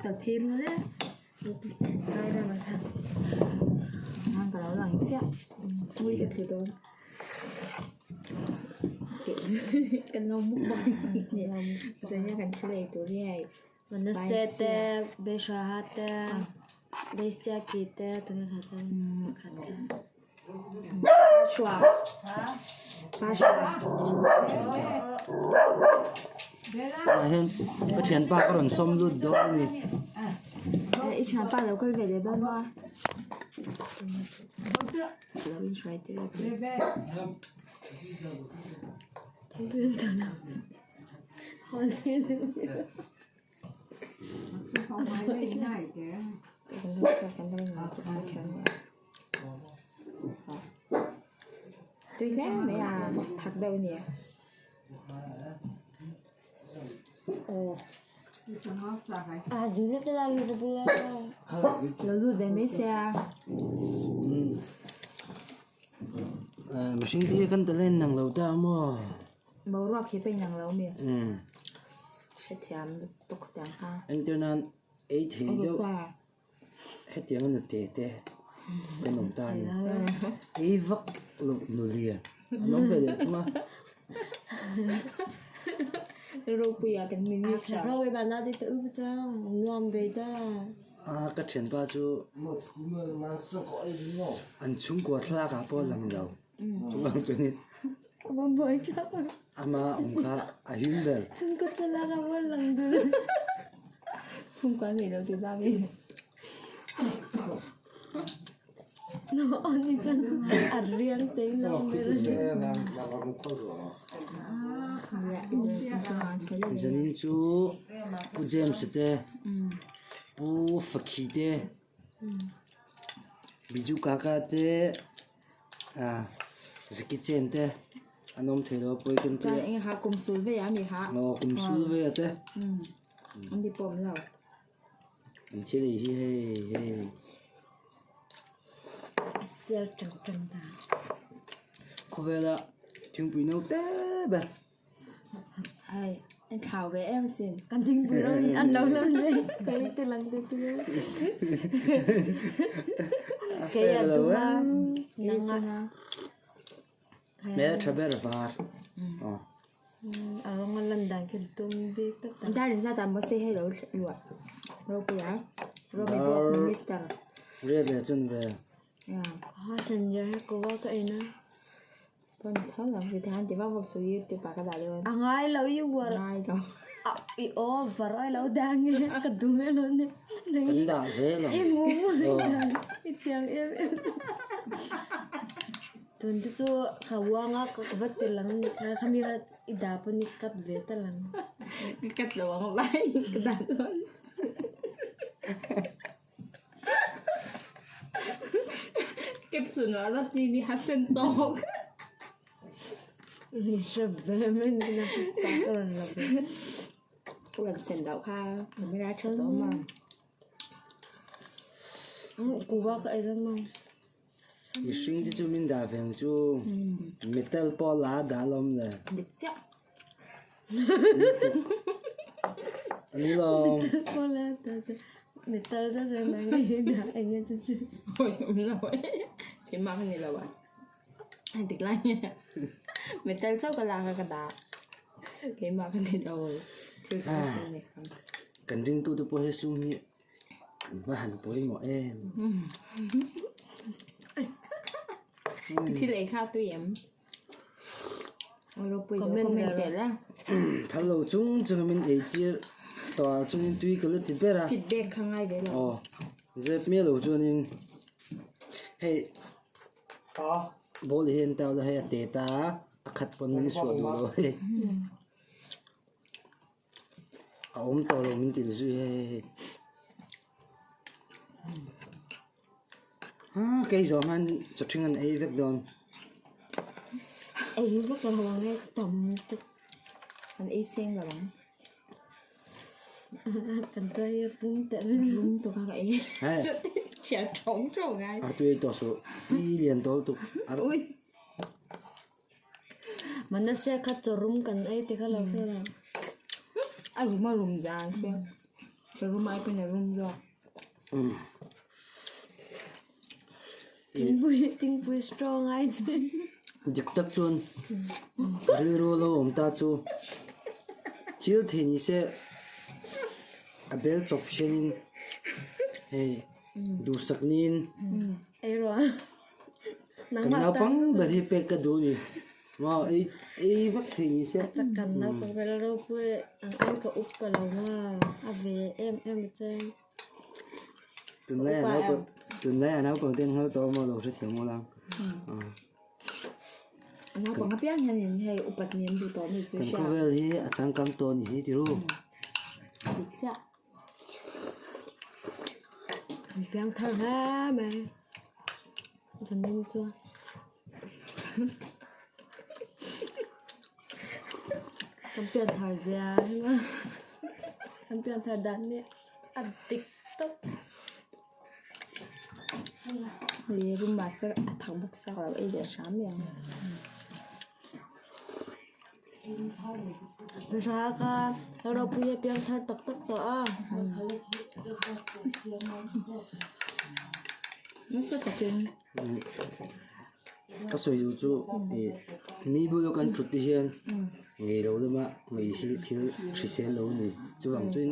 Chawlh phei rual e. Nang ka lo lang chiah. Mui ka thlu dawn. Kan lo mukbang Zania kan thil ei tur hi hei Manase te Beishaha te Beisiaki te tunah kha chuan pakhat kha. Pashua Pashua Tah hian ka thianpa ka rawn sawm lut dawn a ni. I thianpa lo kal ve leh dawn maw? Lo inhruai tir a ti. Tui hle mai a thak deuh a ni. Lo lut ve mai se a. Mihring te hi kan talent nang lo ta maw? Boruak hi pawh inang lo mi? Hrethiam lutuk tiang kha. Entir nan ei thei deuh hetiang a nute te kan awm ta a ni. Ei vak loh nu lian an awm ve leh thung a. Ropuia kan minister. A ka thianpa chu an chhungkua thlalak ah pawh a lang lo. Chuvang chuanin ama awm kha a him ber. Zanin chu Pu James-a te Pu Fakhi te Biju Kaka te ah Jackie Chan te an awm thei lo a pawi kan tia. Aw kum sul ve a te. An thil ei hi hei hei. Khawvela thingpui no te ber. Hei an thlau ve em asin. Kan thingpui rawng an lo lang nei kei te lang te te kei a dum a nang a. Hmel tha ber var. Aw. A rawng a lan dan khi dum bik tak tak. Dar in zat ah maw se hei lo luah ropui a Romi bawk minister. Riat leh chun ve. Ha chan yer he ko wa ka en a. Pawn tho lo ti te han ti vak vak suh youtube ah ka dah dawn. A ngai lo i uar. Ngai lo. I over ai lo dang e ka dum e lo ne. Kan dah zel ang. I mu mu i tiang em em. Tun te chu ka uang a ka va ti lang ni kha khami kha i dah pawn i cut ve ta lang. Ka cut lo ang vai ka dah dawn. Caption ah Rosni nih a sen tawk. Ni hre ve mai ni na ka rawn la ve. Ka rawn sen loh kha camera tha tawh maw. Kuva ka ei dawn maw. Mihring te chu min dah ve ang chu metal pawh la dah alawm le. Dik chiah. Ani lo. Metal pawh la dah te metal te chu nang hi dah eng nge chu chu. Oi awm lo e. Keimah ka ni lo a. Hei dik lai nge metal chauh ka lak a ka dah. Keimah ka ni lo. Thil tha sin ni. Kan ringtute pawh hi sum hi An va han pawimawh em. Thil ei kha tui em? Ropui deuh comment tel a. Phal lo chung chung min ei tir tawh ah chuan tui ka la ti ber a. Feedback kha ngai ve lo. Aw zep miah lo chuanin hei ball hi an tau la hei a te ta a a khat pawn min suah duh lo hei. A awm tawh lo min ti zui hei hei hei ha kei zawh hian chaw ṭhing an ei vek dawn. Ei vek lo ang e tam te an ei cheng lo ang. Kan tuai rum teh rum tawk a ka ei chhiar ṭhawng ṭhawng ai. A tui ei tawh suh i lian tawl tuk. Ui. Manase kha chawrum kan ei te kha lo hre reng. A rum a rum dan chu ka rum ai pawn a rum zawk. Thingpui thingpui strong ai chuan. Dik tak chuan rilru lo awm ta chu thil thei ni se a bel chawp hianin hei duhsak niin kan naupang ber hi pek ka duh a ni. Maw ei ei vak thei ni se. A chakkan naupang ber ropui ang ang ka up ka lo nga a ve em em che. Tunlai a naupang tunlai a naupang te an nghal tawh a maw lo hrethiam maw lang. Naupang apiang hian in hei upat nen duh tawh mi chu Kan khawvel hi a changkang tawh a ni hi tiru. Dik chiah. An piang thar hle mai. Zanin chuan. Kan pian thar zia hi maw kan pian thar dan hi a dik tawp. Lei rum ah chuan a thak bawk sak lo ei leh hram mai ang. Hra kha ropui a piang thar tak tak tawh a. Nasa takin. Ka sawi duh chu ih mi bula kan thut te hian ngei lo lama ngei hi thil hrisel lo a ni chuvang chuan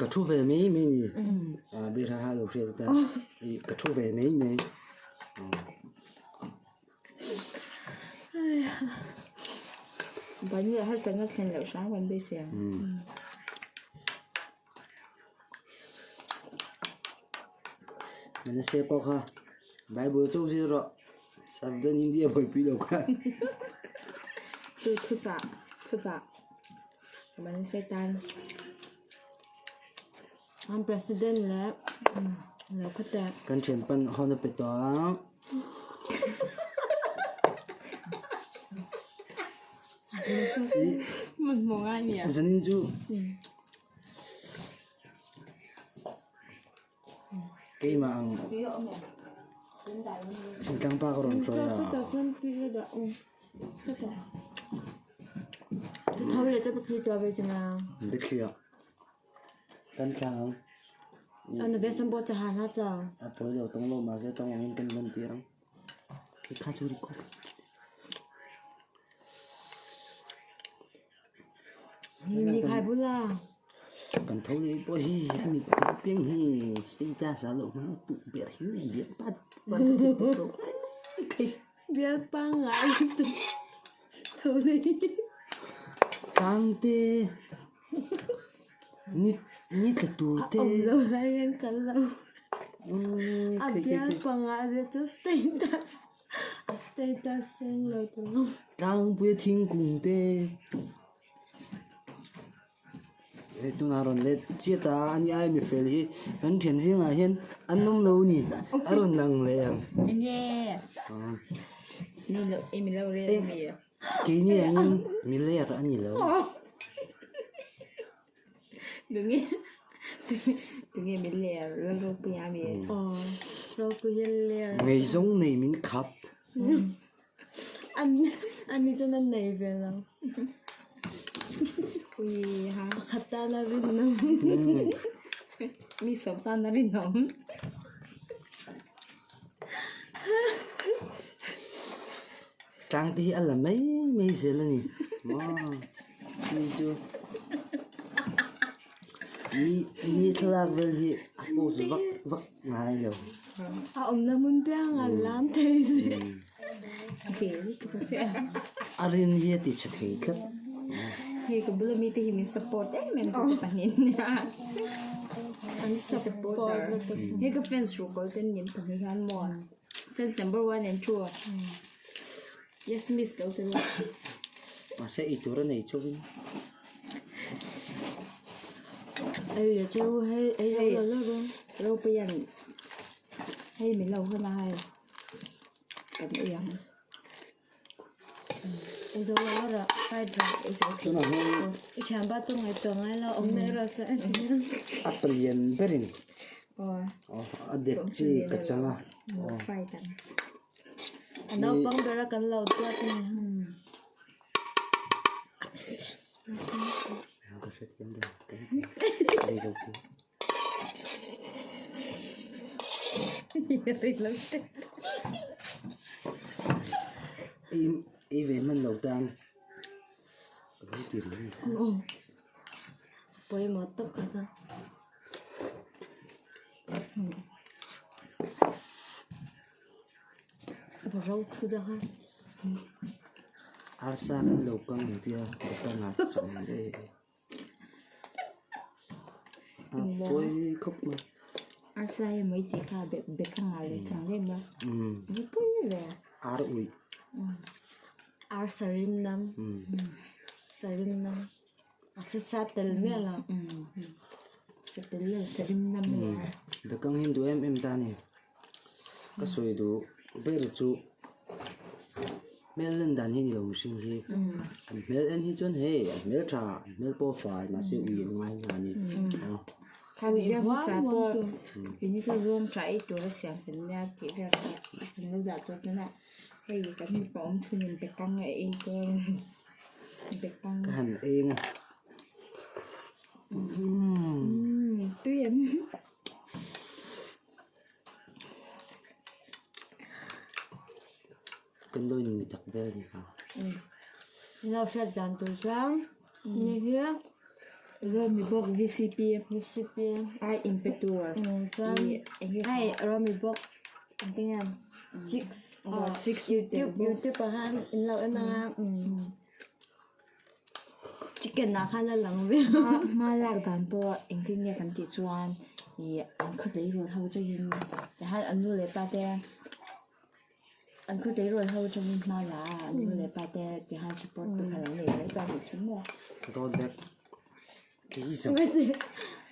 ka thu ve mai mai a ni ah bira ha lo hriat atan ih ka thu ve mai mai. Bani ah harsatna thlen loh hram kan beisei ang. Nana se pawh kha Bible chauh zir rawh Southern India buaipui lo kha. Chu thuchah thuchah Manase tan. An president leh lo kha teh. Kan thian pan hawn a pe tawh ang. Zanin chu keimah ang thingtlang pa ka rawn hruai a. Kan thlang ang. A pawi lo tawng lo mahse tawng angin kan lan tir ang. Kha chu record. Kan tho leh pawh hi a mit piang hi status ah loh hmang tuh ber hi nge bialpa Bialpa ngai lutuk tho leh Tlangte ni ni tla tur te. A awm lo lai hian kal lo. A bialpa ngai ve chu status a status seng lo tur. Tlangpuia thingkung te hei tunah rawn let chiat a ani ai mi fel hi kan thian zingah hian an awm lo a ni a rawn lang leh ang. Enge ni lo rel mi. Keini angin mi ler a ni lo. Tunge tunge mi ler la ropui a mi. Aw ropui a ler. Ngaihzawng nei min khap. An ani chuan an nei ve lo. Ui ha. Pakhat tan a rinawm. Mi sawm tan a rinawm. Tlang te hi a la mai mai zel a ni maw mi chu mi mi thlalak vel hi a post vak vak ngai lo. A awmna hmun piang a lam thei zel. A rin hi a ti chhe thei tlat. Hei ka bula mite hi min support em em tu te pahnih nia. An supporter. Hei ka fans ruhkawl ten min pahnih hian maw. Fans number one and two. Yes miss lo te ruah. Mahse ei tur a nei chauhin. Ei leh cheu hei ei lo lo lo. Ropuian hei min lo hawn a hei kan ei ang. Ei zo lo lo fried rice ei zo thei. Tunah hian I thian ba chu ngaihtuah ngai lo awm mai rawh se. A palian berin a dek chi ka chang a. Fried ang. A naupang bera kan lo tuat a ni. Ka hrethiam lo ka rei lo te. Rei lo te. Ei ei ve hman lo tan ka lo ti reng. Pawimawh tawp kha chuan. Arsa kan lo kang ang tia ka kang ah chang e a pawi khawp mai. Arsa hi mai tih kha bek bek a ngah leh chang em a ni pui ve. Ar uih. Ar sarim nam sarim nam a sa sa tel miah lo. Sa tel lo sarim nam nia. Bekang hi an duh em em ta a ni. Ka sawi duh ber chu hmel lan dan hi ni lo mihring hi an hmel en hi chuan hei an hmel tha an hmel pawh fai mahse ui an ngai hna a ni Kha video hmasa pawh ini chu zawng tha ei tur a siam kan nia tih vel kha kan lo dah tawh tuna hei kan mipa awm chhunin bekang a ei dawn bekang ka han eng a tui em. Kan lo inmi tak vel ni kha. Lo hriat dan tur chuan ni hi Romi bawk VCP VCP ai inpe tur chuan hei Romi bawk engtin nge chicks chicks youtube youtube ah khan in lo en anga Chicken ah khan a lang viau. Hma lak dan pawh engtin nge kan tih chuan ih an khaw tleirawl ho atangin tihian an nu leh pa te an khaw tleirawl ho atangin hma la a an nu leh pa te tihian support tu kha lo nei mai chuan nih chu maw. Dawt vek. Kei zawng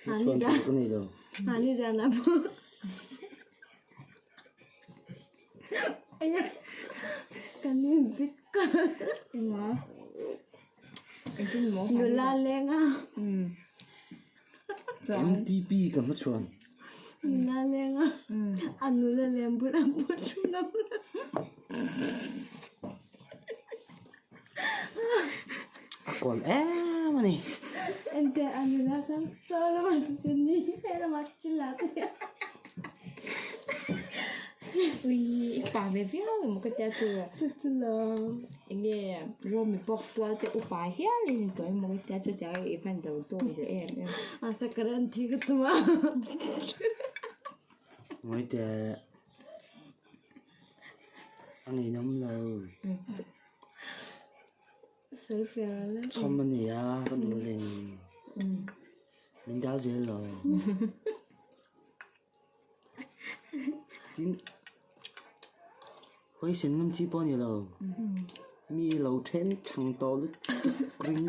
chhuan tur ka nei lo. Mahni zan ah pawh. Kan inbit ka. Engmaw? Engtin maw? Nula leng a. MTP ka hmachhuan. Nula leng a. A nula leng bulah pawh thu ngam lo. A kawl em a ni. Enteh a nula chuan saw lamah chu ni he lamah chu la te. Ui i pa ve viau emaw ka tia chu. Chu chu lo. Enge Romi pawh tual te upa hial in tawh emaw ka tia chu tia i hman lo dawn leh em em. A sakaran thi ka chuma. Ngawi teh. A ngeihnawm lo. Chhawm a ni a, ka nu len min dal zel lo. Tin, huaisen ngam chi pawh a ni lo. Mi lo then thang tawh lutuk ring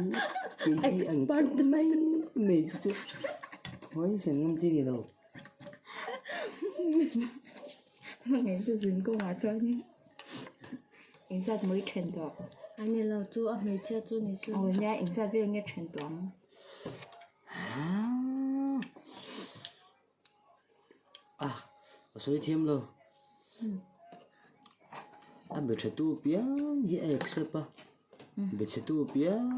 kei hi an mai mai te chu huaisen ngam chi a ni lo. Hmangaihna zun kawngah chuanin inzat mawi then tawh. A ni lo chu a hmeichhia chu ni chu. Aw nia inzat vel nge then tawh ang. Ah ka sawi thiam lo. A be tha tu piang hi a accept a be chhe tu piang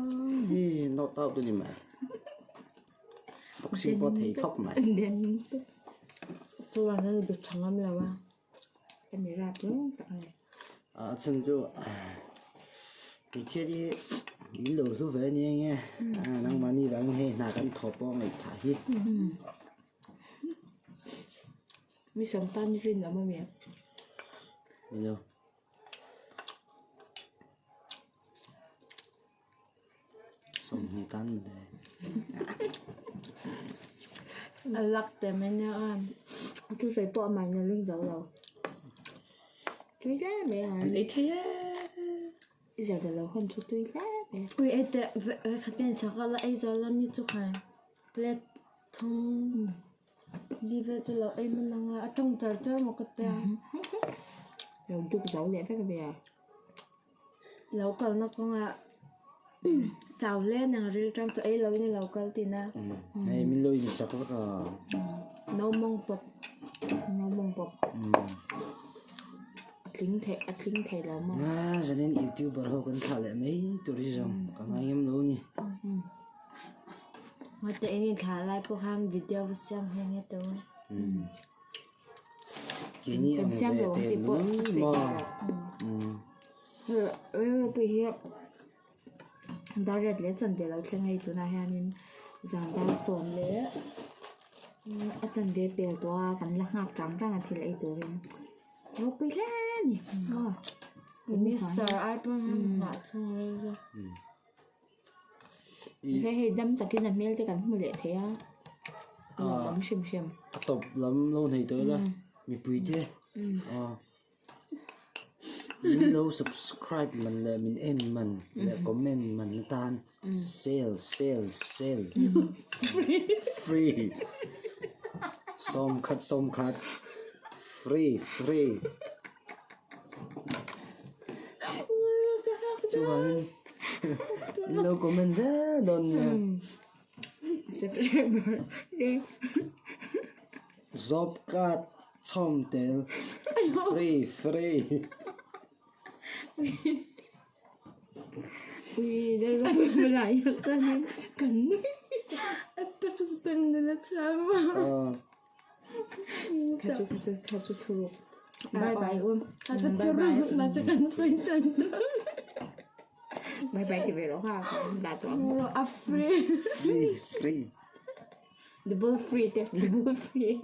hi not out a ni mai. Boxing pawh thei khawp mai. Chuvang hian be tha ngam lo a. Ka mi rap zawng tak a ni. A chhan chu hmeichhia hi min lo hlu ve ania nge nangmahni vang hei hna kan thawh pawh a ngaih phah hi. Mi sawm tan i rinawm a mi? Nilo. Sawmhnih tan mawle. A lak te mai nia a. Thusawi pawh a mahni a ring zo lo. Tui hle mai a. An ei thei e. I zarda lo hawn chu tui hle mai. Ui ei teh vekhatin chak a la ei zo la ni chu khai plate thum li vel chu lo ei man ang a a tawng char char maw ka tia. Lo duk zo leh vek ve a. Lo kalna kawngah chau hle nang rilṭam chu ei lo in i lo kal tina. Hei min lo insak vek a. No mawng pawp. No mawng pawp. tling thei a tling thei lo maw? A zanin youtuber ho kan thlah leh mai tur hi zawng ka ngai ngam lo ni. Mate in in thlah lai pawh khan video va siam nghe nghe tawh a. Keini Kan ang siam ve lo ang te tih pawh lul a sawi maw. theih loh. Rilru hi Dar riat leh chanve lo thleng hei tunah hianin zan dar sawm leh a chanve pel tawh a kan la nghak chang chang a thil ei turin ropui hle a ni maw. Mister ai pawn nghah chhung rei zawk. Hei hei dam takin a hmel te kan hmu leh thei a a lawmawm hrim hrim. A tawp lam lo hnaih tawh ila mipui te Min lo subscribe man leh min en man leh comment man atan sale sale sale free sawmkhat sawmkhat free free chuvangin min lo comment zel dawn nia. Job card chhawm tel free free. Bye bye um bye bye ti ve rawh kha dah tawh ang A free. Free free. Double free te double free.